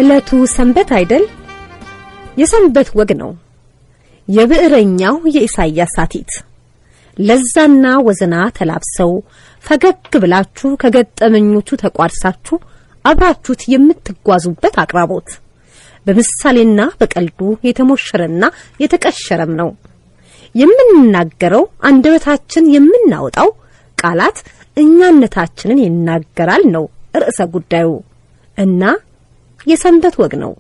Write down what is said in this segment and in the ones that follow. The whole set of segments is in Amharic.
ዕለቱ ሰንበት አይደል? የሰንበት ወግ ነው። የብዕረኛው የኢሳይያስ አቲት ለዛና ወዘና ተላብሰው ፈገግ ብላችሁ ከገጠመኞቹ ተቋድሳችሁ አብራችሁት የምትጓዙበት አቅራቦት በምሳሌና በቀልዱ የተሞሸረና የተቀሸረም ነው። የምንናገረው አንደበታችን የምናወጣው ቃላት እኛነታችንን ይናገራል ነው ርዕሰ ጉዳዩ እና የሰንበት ወግ ነው።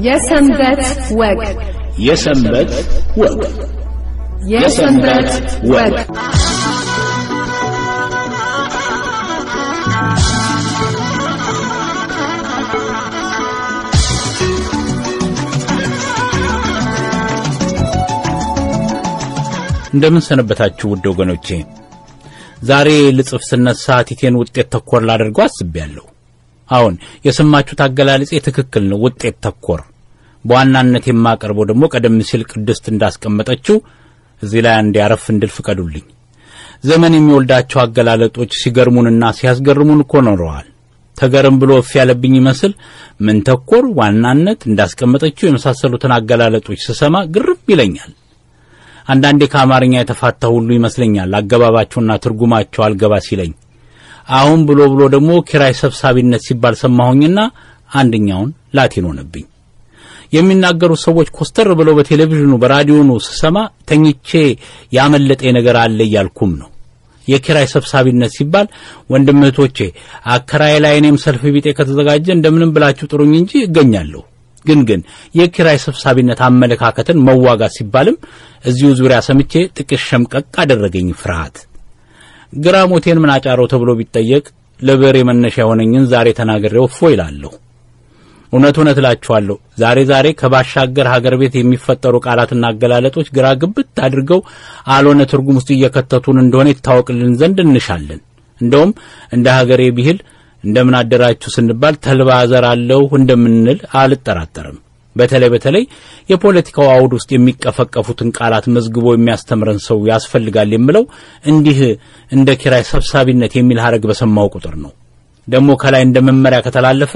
የሰንበት ወግ፣ የሰንበት ወግ፣ የሰንበት ወግ። እንደምን ሰነበታችሁ ውድ ወገኖቼ። ዛሬ ልጽፍ ስነሳ ቲቴን ውጤት ተኮር ላደርገው አስቤያለሁ። አሁን የሰማችሁት አገላለጼ ትክክል ነው፣ ውጤት ተኮር። በዋናነት የማቀርበው ደግሞ ቀደም ሲል ቅድስት እንዳስቀመጠችው እዚህ ላይ አንድ ያረፍ እንድል ፍቀዱልኝ። ዘመን የሚወልዳቸው አገላለጦች ሲገርሙንና ሲያስገርሙን እኮ ኖረዋል። ተገርም ብሎ እፍ ያለብኝ ይመስል ምን ተኮር፣ ዋናነት እንዳስቀመጠችው የመሳሰሉትን አገላለጦች ስሰማ ግርም ይለኛል። አንዳንዴ ከአማርኛ የተፋታ ሁሉ ይመስለኛል አገባባቸውና ትርጉማቸው አልገባ ሲለኝ። አሁን ብሎ ብሎ ደግሞ ኪራይ ሰብሳቢነት ሲባል ሰማሁኝና አንደኛውን ላቲን ሆነብኝ። የሚናገሩ ሰዎች ኮስተር ብለው በቴሌቪዥኑ በራዲዮኑ ስሰማ ተኝቼ ያመለጠ ነገር አለ እያልኩም ነው። የኪራይ ሰብሳቢነት ሲባል ወንድም እህቶቼ አከራይ ላይ እኔም ሰልፍ ቢጤ ከተዘጋጀ እንደምንም ብላችሁ ጥሩኝ እንጂ እገኛለሁ። ግን የኪራይ ሰብሳቢነት አመለካከትን መዋጋት ሲባልም እዚሁ ዙሪያ ሰምቼ ጥቂት ሸምቀቅ አደረገኝ ፍርሃት። ግራሞቴን ምን አጫረው ተብሎ ቢጠየቅ ለብዕሬ መነሻ የሆነኝን ዛሬ ተናግሬው እፎይ እላለሁ። እውነት እውነት እላችኋለሁ ዛሬ ዛሬ ከባሻገር ሀገር ቤት የሚፈጠሩ ቃላትና አገላለጦች ግራ ግብት አድርገው አልሆነ ትርጉም ውስጥ እየከተቱን እንደሆነ ይታወቅልን ዘንድ እንሻለን። እንደውም እንደ ሀገሬ ብሂል እንደምን አደራችሁ ስንባል ተልባ ዘራለሁ እንደምንል አልጠራጠርም። በተለይ በተለይ የፖለቲካው አውድ ውስጥ የሚቀፈቀፉትን ቃላት መዝግቦ የሚያስተምረን ሰው ያስፈልጋል የምለው እንዲህ እንደ ኪራይ ሰብሳቢነት የሚል ሐረግ በሰማው ቁጥር ነው። ደግሞ ከላይ እንደ መመሪያ ከተላለፈ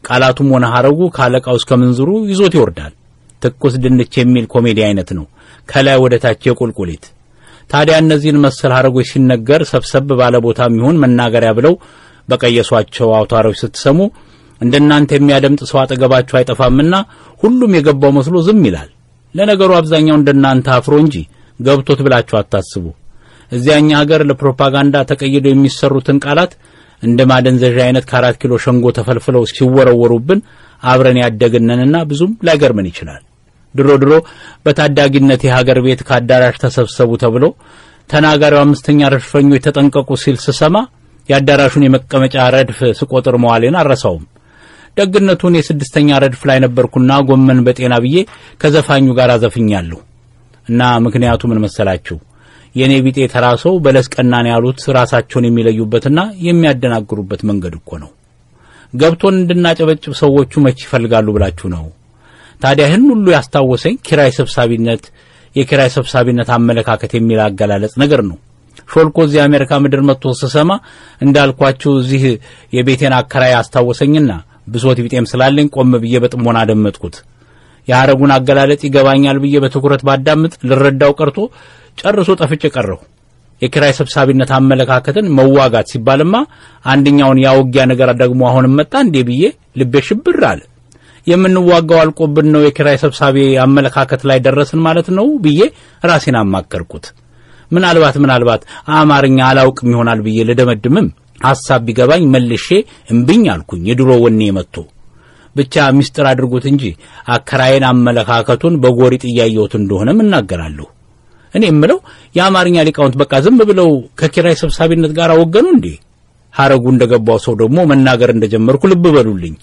ቃላቱም ሆነ ሐረጉ ካለቃው እስከ ምንዝሩ ይዞት ይወርዳል። ትኩስ ድንች የሚል ኮሜዲ አይነት ነው፣ ከላይ ወደ ታች የቁልቁሊት። ታዲያ እነዚህን መሰል ሐረጎች ሲነገር ሰብሰብ ባለ ቦታም ይሁን መናገሪያ ብለው በቀየሷቸው አውታሮች ስትሰሙ እንደናንተ የሚያደምጥ ሰው አጠገባችሁ አይጠፋምና ሁሉም የገባው መስሎ ዝም ይላል። ለነገሩ አብዛኛው እንደናንተ አፍሮ እንጂ ገብቶት ብላችሁ አታስቡ። እዚያኛ ሀገር ለፕሮፓጋንዳ ተቀይደው የሚሰሩትን ቃላት እንደ ማደንዘዣ አይነት ከአራት ኪሎ ሸንጎ ተፈልፍለው ሲወረወሩብን አብረን ያደግነንና ብዙም ላይገርመን ይችላል። ድሮ ድሮ በታዳጊነት የሀገር ቤት ከአዳራሽ ተሰብሰቡ ተብሎ ተናጋሪው አምስተኛ ረድፈኞች ተጠንቀቁ ሲል ስሰማ የአዳራሹን የመቀመጫ ረድፍ ስቆጥር መዋሌን አልረሳውም። ደግነቱን የስድስተኛ ረድፍ ላይ ነበርኩና ጎመን በጤና ብዬ ከዘፋኙ ጋር አዘፍኛለሁ። እና ምክንያቱ ምን መሰላችሁ? የኔ ቢጤ ተራሰው በለስ ቀናን ያሉት ራሳቸውን የሚለዩበትና የሚያደናግሩበት መንገድ እኮ ነው። ገብቶን እንድናጨበጭብ ሰዎቹ መች ይፈልጋሉ ብላችሁ ነው? ታዲያ ይህን ሁሉ ያስታወሰኝ ኪራይ ሰብሳቢነት፣ የኪራይ ሰብሳቢነት አመለካከት የሚል አገላለጽ ነገር ነው። ሾልኮ እዚህ አሜሪካ ምድር መጥቶ ስሰማ እንዳልኳችሁ እዚህ የቤቴን አከራይ አስታወሰኝና ብሶት ቢጤም ስላለኝ ቆም ብዬ በጥሞና አደመጥኩት። የሐረጉን አገላለጽ ይገባኛል ብዬ በትኩረት ባዳምጥ ልረዳው ቀርቶ ጨርሶ ጠፍቼ ቀረሁ። የኪራይ ሰብሳቢነት አመለካከትን መዋጋት ሲባልማ አንደኛውን ያውጊያ ነገር ደግሞ አሁንም መጣ እንዴ ብዬ ልቤ ሽብር አለ። የምንዋጋው አልቆብን ነው የኪራይ ሰብሳቢ አመለካከት ላይ ደረስን ማለት ነው ብዬ ራሴን አማከርኩት። ምናልባት አማርኛ አላውቅም ይሆናል ብዬ ልደመድምም ሐሳብ ቢገባኝ መልሼ እምብኝ አልኩኝ። የድሮ ወኔ መጥቶ ብቻ ሚስጥር አድርጉት እንጂ አከራይን አመለካከቱን በጎሪጥ እያየሁት እንደሆነም እናገራለሁ። እኔ የምለው የአማርኛ ሊቃውንት በቃ ዝም ብለው ከኪራይ ሰብሳቢነት ጋር ወገኑ እንዴ? ሐረጉ እንደገባው ሰው ደግሞ መናገር እንደጀመርኩ ልብ በሉልኝ።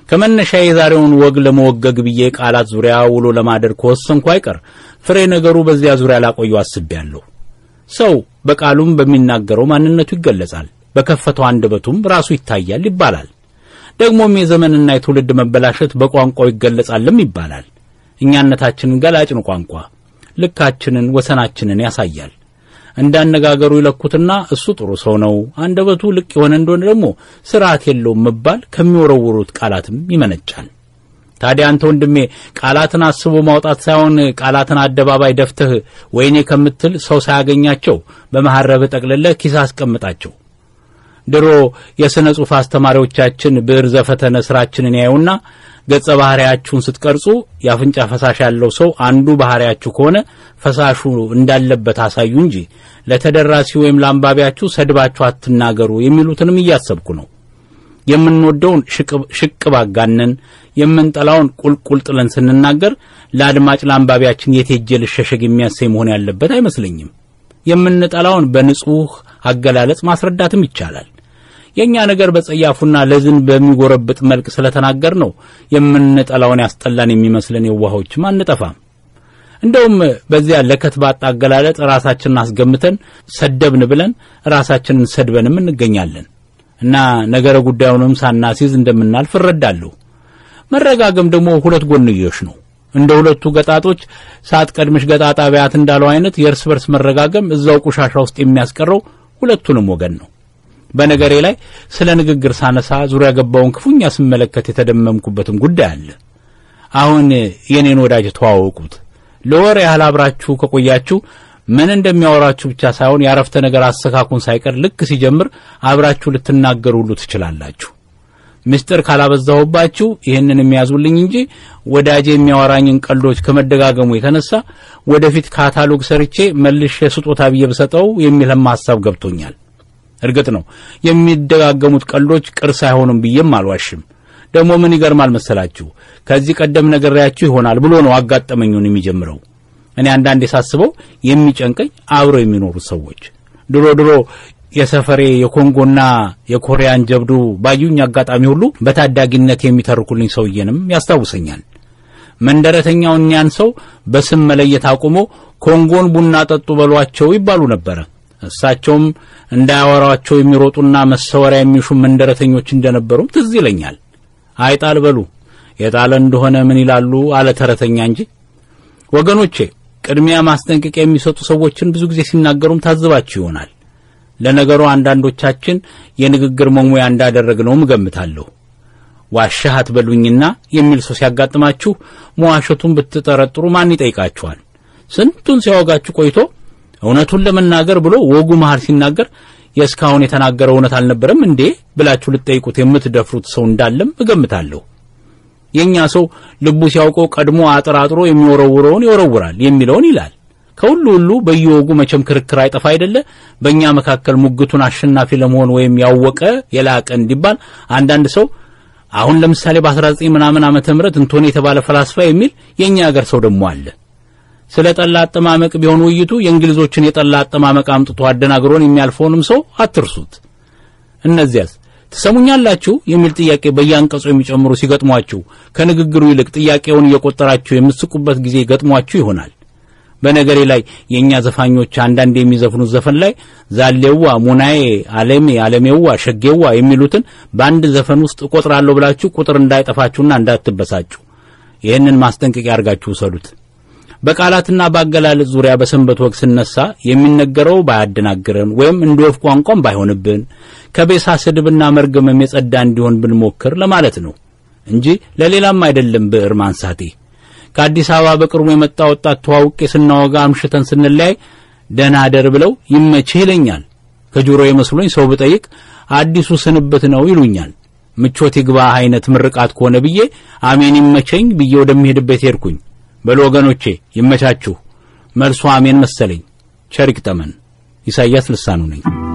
ከመነሻ የዛሬውን ወግ ለመወገግ ብዬ ቃላት ዙሪያ ውሎ ለማደር ከወሰንኩ አይቀር ፍሬ ነገሩ በዚያ ዙሪያ ላቆየው አስቤያለሁ። ሰው በቃሉም በሚናገረው ማንነቱ ይገለጻል፣ በከፈተው አንደበቱም ራሱ ይታያል ይባላል። ደግሞም የዘመንና የትውልድ መበላሸት በቋንቋው ይገለጻልም ይባላል። እኛነታችንን ገላጭ ነው ቋንቋ። ልካችንን ወሰናችንን ያሳያል። እንዳነጋገሩ ይለኩትና እሱ ጥሩ ሰው ነው፣ አንደበቱ ልቅ የሆነ እንደሆነ ደግሞ ስርዓት የለውም መባል ከሚወረውሩት ቃላትም ይመነጫል። ታዲያ አንተ ወንድሜ ቃላትን አስቦ ማውጣት ሳይሆን ቃላትን አደባባይ ደፍተህ ወይኔ ከምትል ሰው ሳያገኛቸው በመሐረብህ ጠቅልለህ ኪስ አስቀምጣቸው። ድሮ የሥነ ጽሑፍ አስተማሪዎቻችን ብዕር ዘፈተነ ስራችንን ያዩና ገጸ ባህሪያችሁን ስትቀርጹ የአፍንጫ ፈሳሽ ያለው ሰው አንዱ ባህሪያችሁ ከሆነ ፈሳሹ እንዳለበት አሳዩ እንጂ ለተደራሲ ወይም ለአንባቢያችሁ ሰድባችሁ አትናገሩ የሚሉትንም እያሰብኩ ነው። የምንወደውን ሽቅብ አጋነን የምንጠላውን ቁልቁል ጥለን ስንናገር ለአድማጭ ለአንባቢያችን የት ሄጄ ልሸሸግ የሚያሰኝ መሆን ያለበት አይመስለኝም። የምንጠላውን በንጹህ አገላለጽ ማስረዳትም ይቻላል። የኛ ነገር በጸያፉና ለዝን በሚጎረብጥ መልክ ስለተናገር ነው የምንጠላውን ያስጠላን የሚመስለን የዋሆችም አንጠፋም። እንደውም በዚያ ለከት ባጣ አገላለጽ ራሳችንን አስገምተን ሰደብን ብለን ራሳችንን ሰድበንም እንገኛለን እና ነገረ ጉዳዩንም ሳናሲዝ እንደምናልፍ እረዳለሁ። መረጋገም ደግሞ ሁለት ጎንዮሽ ነው። እንደ ሁለቱ ገጣጦች ሳትቀድምሽ ገጣጣ ቢያት እንዳለው አይነት የእርስ በርስ መረጋገም እዛው ቆሻሻ ውስጥ የሚያስቀረው ሁለቱንም ወገን ነው። በነገሬ ላይ ስለ ንግግር ሳነሳ ዙሪያ ገባውን ክፉኛ ስመለከት የተደመምኩበትም ጉዳይ አለ። አሁን የኔን ወዳጅ ተዋወቁት። ለወር ያህል አብራችሁ ከቆያችሁ ምን እንደሚያወራችሁ ብቻ ሳይሆን ያረፍተ ነገር አሰካኩን ሳይቀር ልክ ሲጀምር አብራችሁ ልትናገሩ ሁሉ ትችላላችሁ። ምስጢር ካላበዛሁባችሁ ይህንን የሚያዙልኝ እንጂ ወዳጄ የሚያወራኝን ቀልዶች ከመደጋገሙ የተነሳ ወደፊት ካታሎግ ሰርቼ መልሼ ስጦታ ብዬ ብሰጠው የሚልም ሐሳብ ገብቶኛል። እርግጥ ነው የሚደጋገሙት ቀልዶች ቅርስ አይሆኑም ብዬም አልዋሽም። ደግሞ ምን ይገርማል መሰላችሁ፣ ከዚህ ቀደም ነግሬያችሁ ይሆናል ብሎ ነው አጋጠመኙን የሚጀምረው። እኔ አንዳንዴ ሳስበው የሚጨንቀኝ አብረው የሚኖሩ ሰዎች ድሮ ድሮ የሰፈሬ የኮንጎና የኮሪያን ጀብዱ ባዩኝ አጋጣሚ ሁሉ በታዳጊነት የሚተርኩልኝ ሰውዬንም ያስታውሰኛል። መንደረተኛው እኛን ሰው በስም መለየት አቁሞ ኮንጎን ቡና ጠጡ በሏቸው ይባሉ ነበር። እሳቸውም እንዳያወራቸው የሚሮጡና መሰወሪያ የሚሹ መንደረተኞች እንደነበሩም ትዝ ይለኛል። አይጣል በሉ የጣለ እንደሆነ ምን ይላሉ አለ ተረተኛ እንጂ። ወገኖቼ ቅድሚያ ማስጠንቀቂያ የሚሰጡ ሰዎችን ብዙ ጊዜ ሲናገሩም ታዝባችሁ ይሆናል። ለነገሩ አንዳንዶቻችን የንግግር መሙያ እንዳደረግነው እገምታለሁ። ዋሻህ አትበሉኝና የሚል ሰው ሲያጋጥማችሁ መዋሸቱን ብትጠረጥሩ ማን ይጠይቃችኋል? ስንቱን ሲያወጋችሁ ቆይቶ እውነቱን ለመናገር ብሎ ወጉ መሃል ሲናገር የእስካሁን የተናገረው እውነት አልነበረም እንዴ ብላችሁ ልትጠይቁት የምትደፍሩት ሰው እንዳለም እገምታለሁ። የኛ ሰው ልቡ ሲያውቀው ቀድሞ አጥራጥሮ የሚወረውረውን ይወረውራል የሚለውን ይላል። ከሁሉ ሁሉ በየወጉ መቼም ክርክር አይጠፋ አይደለ? በእኛ መካከል ሙግቱን አሸናፊ ለመሆን ወይም ያወቀ የላቀ እንዲባል አንዳንድ ሰው አሁን ለምሳሌ በ19 ምናምን ዓመተ ምህረት እንቶኔ የተባለ ፈላስፋ የሚል የኛ ሀገር ሰው ደግሞ አለ። ስለ ጠላ አጠማመቅ ቢሆን ውይይቱ የእንግሊዞችን የጠላ አጠማመቅ አምጥቶ አደናግሮን የሚያልፈውንም ሰው አትርሱት። እነዚያስ ትሰሙኛላችሁ የሚል ጥያቄ በያንቀጹ የሚጨምሩ ሲገጥሟችሁ ከንግግሩ ይልቅ ጥያቄውን እየቆጠራችሁ የምትስቁበት ጊዜ ገጥሟችሁ ይሆናል። በነገሬ ላይ የኛ ዘፋኞች አንዳንድ የሚዘፍኑት ዘፈን ላይ ዛሌዋ፣ ሙናዬ፣ አለሜ፣ አለሜዋ፣ ሸጌዋ የሚሉትን በአንድ ዘፈን ውስጥ እቆጥራለሁ ብላችሁ ቁጥር እንዳይጠፋችሁና እንዳትበሳጩ ይህንን ማስጠንቀቂያ አድርጋችሁ ውሰዱት። በቃላትና በአገላለጽ ዙሪያ በሰንበት ወግ ስነሳ የሚነገረው ባያደናግረን ወይም እንደ ወፍ ቋንቋም ባይሆንብን ከቤሳ ስድብና መርገምም የጸዳ እንዲሆን ብንሞክር ለማለት ነው እንጂ ለሌላም አይደለም ብዕር ማንሳቴ። ከአዲስ አበባ በቅርቡ የመጣ ወጣት ተዋውቄ ስናወጋ አምሽተን ስንለያይ ደህና አደር ብለው ይመችህ ይለኛል። ከጆሮዬ መስሎኝ ሰው ብጠይቅ አዲሱ ስንብት ነው ይሉኛል። ምቾት ይግባ አይነት ምርቃት ከሆነ ብዬ አሜን ይመቸኝ ብዬ ወደምሄድበት ሄድኩኝ። በሉ ወገኖቼ ይመቻችሁ። መልሱ አሜን መሰለኝ። ቸር ይግጠመን። ኢሳያስ ልሳኑ ነኝ።